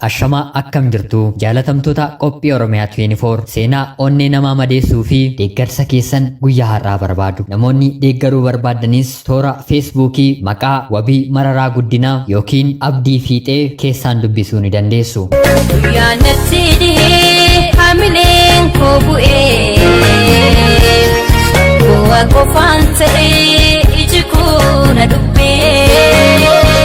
Ashamaa akkam jirtu jaalatamtoota qophii Oromiyaa 24 seenaa onnee namaa madeessuu fi deeggarsa keessan guyyaa har'aa barbaadu. Namoonni deeggaruu barbaadanis toora Feesbuukii maqaa Wabii Mararaa Guddinaa yookiin Abdii Fiixee keessaan dubbisuu ni dandeessu. Guyyaan natti dhihee hamileen koo bu'ee bu'aa qofaan ta'ee iji koo na dubbee.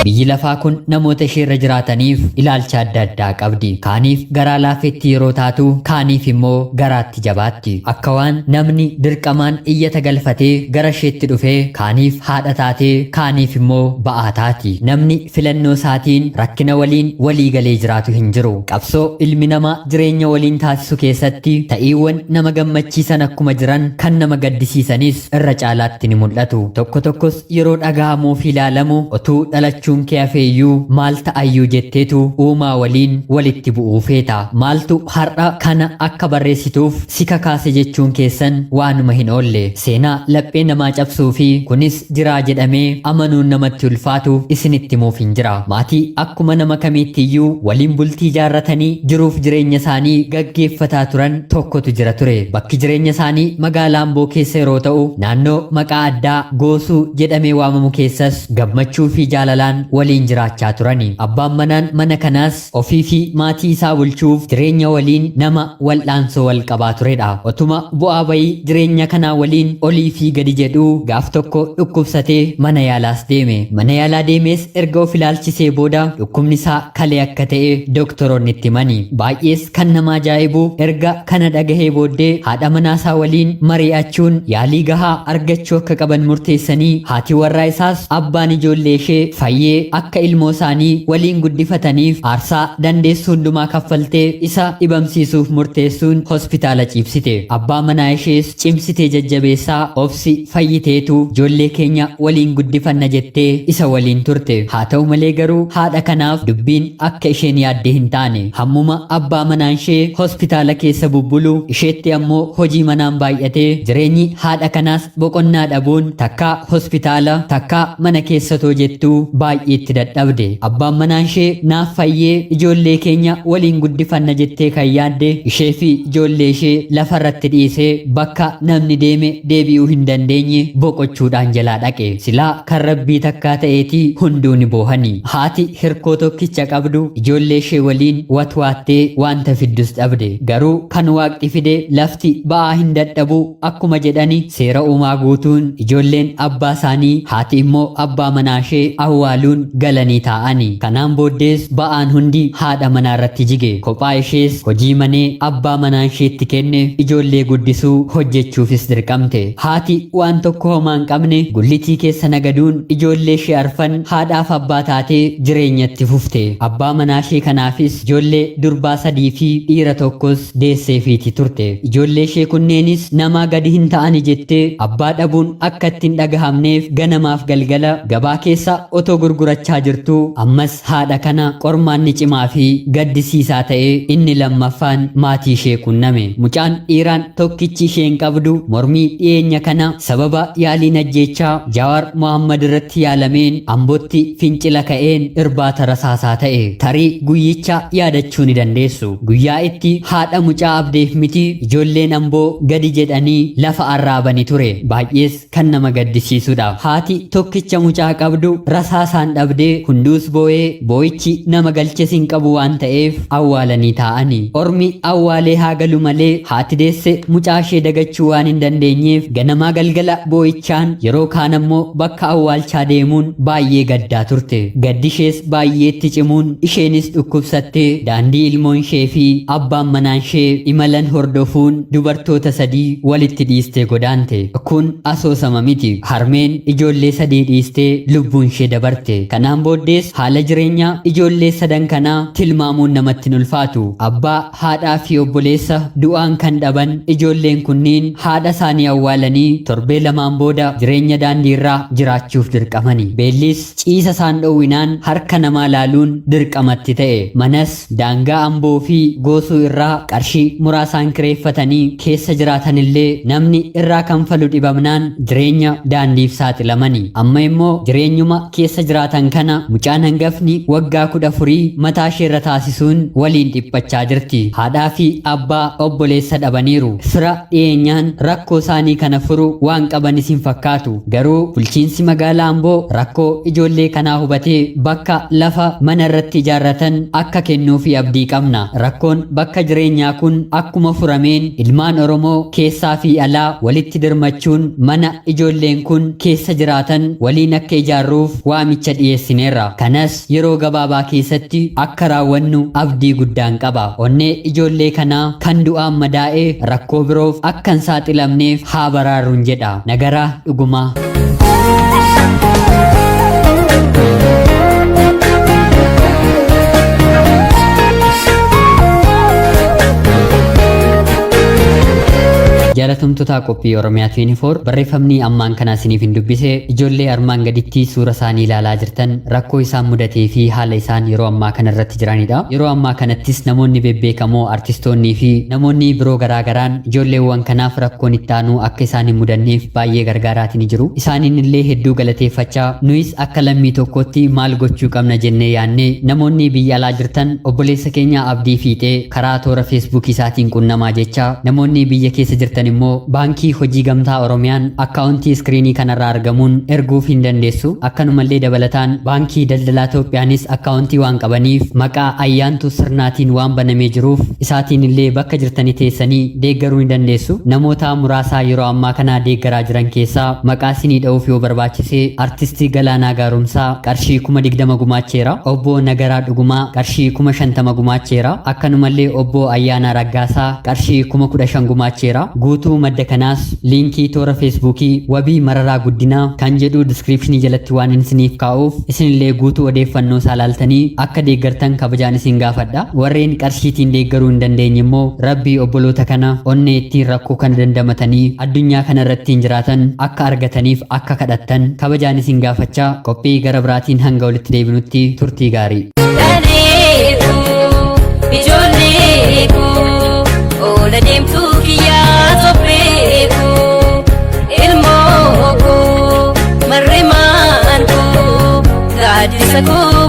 Biyyi lafaa kun namoota isheerra jiraataniif ilaalcha adda addaa qabdi. Kaaniif garaa laafetti yeroo taatu, kaaniif immoo garaatti jabaatti. Akka waan namni dirqamaan iyyata galfatee gara isheetti dhufee kaaniif haadha taatee, kaaniif immoo ba'aa taati. Namni filannoo isaatiin rakkina waliin walii galee jiraatu hin jiru. Qabsoo ilmi namaa jireenya waliin taasisu keessatti ta'iiwwan nama gammachiisan akkuma jiran kan nama gaddisiisanis irra caalaatti ni mul'atu. Tokko tokkos yeroo dhaga'amuu fi ilaalamu otuu dhalachuun kee hafeeyyuu maal ta'ayyuu jetteetu uumaa waliin walitti bu'uu feeta. Maaltu har'a kana akka barreessituuf si kakaase jechuun keessan waanuma hin oolle. Seenaa laphee namaa cabsuu fi kunis jiraa jedhamee amanuun namatti ulfaatu isinitti himuuf hin jira. Maatii akkuma nama kamiittiyyuu waliin bultii ijaarratanii jiruuf jireenya isaanii gaggeeffataa turan tokkotu jira ture. Bakki jireenya isaanii magaalaa Amboo keessa yeroo ta'u, naannoo maqaa addaa Goosuu jedhamee waamamu keessas gammachuu fi jaalalaan waliin jiraachaa turani. Abbaan manaan mana kanaas ofii fi maatii isaa bulchuuf jireenya waliin nama wal'aansoo wal qabaa turedha. Otuma bu'aa bayii jireenya kanaa waliin olii fi gadi jedhuu gaaf tokko dhukkubsatee mana yaalaas deeme. Mana yaalaa deemees erga of ilaalchisee booda dhukkubni isaa kalee akka ta'e doktoroonni itti himani. Baay'ees kan nama ajaa'ibu erga kana dhagahee booddee haadha manaasaa waliin mari'achuun yaalii gahaa argachuu akka qaban murteessanii haati warraa isaas abbaan ijoollee ishee fayyee akka ilmoo isaanii waliin guddifataniif aarsaa dandeessu hundumaa kaffaltee isa dhibamsiisuuf murteessuun hospitaala ciibsite. Abbaa manaa ishees cimsitee jajjabeessaa obsi fayyiteetu ijoollee keenya waliin guddifanna jettee isa waliin turte. Haa ta'u malee garuu haadha kanaaf dubbiin akka isheen yaadde hin taane. Hammuma abbaa manaan ishee hospitaala keessa bubbulu isheetti ammoo hojii manaan baay'atee jireenyi haadha kanaas boqonnaa dhabuun takkaa hospitaala takkaa mana keessatoo jettuu baay'eetti dadhabde. Abbaan manaan ishee naaf fayyee ijoollee keenya waliin guddifanna jettee kan yaadde ishee fi ijoollee ishee lafarratti dhiisee bakka namni deeme deebi'uu hin dandeenye boqochuudhaan jalaa dhaqe. Silaa kan rabbii takkaa ta'eetii hunduu ni boohani. Haati hirkoo tokkicha qabdu ijoollee ishee waliin watwaattee wanta fiddus dhabde. Garuu kan waaqni fide lafti ba'aa hin dadhabu akkuma jedhani seera uumaa guutuun ijoolleen abbaa isaanii haati immoo abbaa manaa ishee awwaaluun galanii taa'ani. Kanaan booddees ba'aan hundi haadha manaa irratti jige. Kophaa ishees hojii manee abbaa manaa isheetti kenne ijoollee guddisuu hojjechuufis dirqamte. Haati waan tokko homaa hin qabne gullitii keessa nagaduun ijoollee ishee arfan haadhaaf abbaa taatee jireenyatti fufte. Abbaa manaa ishee kanaafis ijoollee durbaa sadii fi dhiira tokkos deesseefiiti turte. Ijoollee ishee kunneenis namaa gadi hin ta'ani jettee abbaa dhabuun akka itti hin dhagahamneef ganamaaf galgala gabaa keessa otoo gurgurachaa jirtuu ammas haadha kana qormaanni cimaa fi gaddisiisaa ta'e inni lammaffaan maatii ishee qunname. Mucaan dhiiraan tokkichi isheen qabdu mormii dhiyeenya kana sababa yaaliin ajjeechaa Jawaar Mohammad irratti yaalameen Ambotti fincila ka'een irbaata rasaasaa ta'e. Tarii guyyicha yaadachuu ni dandeessu. Guyyaa itti haadha mucaa abdeef miti ijoolleen Amboo gadi jedhanii lafa arraabani ture. Baay'ees kan nama gaddisiisudha. Haati tokkicha mucaa qabdu rasaasaan dhabdee hunduus boo'ee boo'ichi nama galches hin qabu waan ta'eef awwaalanii taa'ani. Ormi awwaalee haa galu malee haati deesse mucaa ishee dagachuu waan hin dandeenyeef ganamaa galgala boo'ichaan yeroo kaan ammoo bakka awwaalchaa deemuun baay'ee gaddaa turte. Gaddi ishees baay'eetti cimuun isheenis dhukkubsattee daandii ilmoon ishee fi abbaan manaan ishee imalan hordofuun dubartoota sadii walitti dhiistee godaante. Kun asoosama miti. Harmeen ijoollee sadii dhiistee lubbuun ishee dabarte. Kanaan booddees haala jireenyaa ijoollee sadan kanaa tilmaamuun namatti hin ulfaatu. Abbaa, haadhaa fi obboleessa du'aan kan dhaban ijoolleen kunniin haadha isaanii awwaalanii torbee lamaan booda jireenya daandiirraa jiraachuuf dirqamani. Beellis ciisa isaan dhowwinaan harka namaa laaluun dirqamatti ta'e. Manas daangaa Amboo fi Goosuu irraa qarshii muraasaan kireeffatanii keessa jiraatanillee namni irraa kanfalu dhibamnaan jireenya daandiif saaxilamani. Amma immoo jireenyuma keessa jiraatan jiraatan kana mucaan hangafni waggaa 14 mataa isheerra taasisuun waliin dhiphachaa jirti. Haadhaa fi abbaa obboleessa dhabaniiru. Fira dhiyeenyaan rakkoo isaanii kana furu waan qabanis hin fakkaatu. Garuu bulchiinsi magaalaa Amboo rakkoo ijoollee kanaa hubatee bakka lafa mana irratti ijaarratan akka kennuufi abdii qabna. Rakkoon bakka jireenyaa kun akkuma furameen ilmaan Oromoo keessaa fi alaa walitti dirmachuun mana ijoolleen kun keessa jiraatan waliin akka ijaarruuf waamicha dhiyeessineerra. Kanas yeroo gabaabaa keessatti akka raawwannu abdii guddaan qaba. Onnee ijoollee kanaa kan du'aan madaa'e rakkoo biroof akka hin saaxilamneef haa baraarruun jedha. Nagaraa Dhugumaa. Jaalatamtoota qophii Oromiyaa 24, barreeffamni ammaan kanaa isiniif hin dubbise ijoollee armaan gaditti suura isaanii ilaalaa jirtan rakkoo isaan mudatee fi haala isaan yeroo ammaa kana irratti jiranidha. Yeroo ammaa kanattis namoonni bebbeekamoo, artistoonnii fi namoonni biroo garaagaraan ijoolleewwan kanaaf rakkoon itti aanu akka isaan hin mudanneef baay'ee gargaaraatii ni jiru. Isaaniin illee hedduu galateeffachaa, nuyis akka lammii tokkootti maal gochuu qabna jennee yaannee, namoonni biyya alaa jirtan obboleessa keenya Abdii Fiixee karaa toora Feesbuukii isaatiin qunnamaa jechaa, namoonni biyya keessa jirtan immoo Baankii Hojii Gamtaa Oromiyaan akkaawuntii iskiriinii kanarraa argamuun erguuf hin dandeessu. Akkanumallee dabalataan Baankii Daldalaa Itoophiyaanis akkaawuntii waan qabaniif maqaa Ayyaantuu Sirnaatiin waan banamee jiruuf isaatiin illee bakka jirtanii teessanii deeggaruu ni dandeessu. Namoota muraasaa yeroo ammaa kana deeggaraa jiran keessaa maqaa isinii dha'uuf yoo barbaachise, Artisti Galaanaa Gaaromsaa qarshii 20,000 gumaacheera. Obbo Nagaraa Dhugumaa qarshii 50,000 gumaacheera. Akkanumallee Obbo Ayyaanaa Raggaasaa qarshii 15,000 gumaacheera. Guutuu madda kanaas liinkii toora Feesbuukii Wabii Mararaa Guddinaa kan jedhu diskiriipshinii jalatti waan isiniif kaa'uuf isinillee guutuu odeeffannoo isaa laaltanii akka deeggartan kabajaan isin gaafadha. Warreen qarshiitiin deeggaruu hin dandeenye immoo Rabbi obboloota kana onnee ittiin rakkoo kana dandamatanii addunyaa kana irratti hin jiraatan akka argataniif akka kadhattan kabajaan isin gaafachaa, qophii gara biraatiin hanga walitti deebinutti turtii gaarii. Dhalee koo, ijoollee koo, oola deemtuu kiyyaa tophee koo, ilmoo koo, marrimaan koo, gaaddisa koo.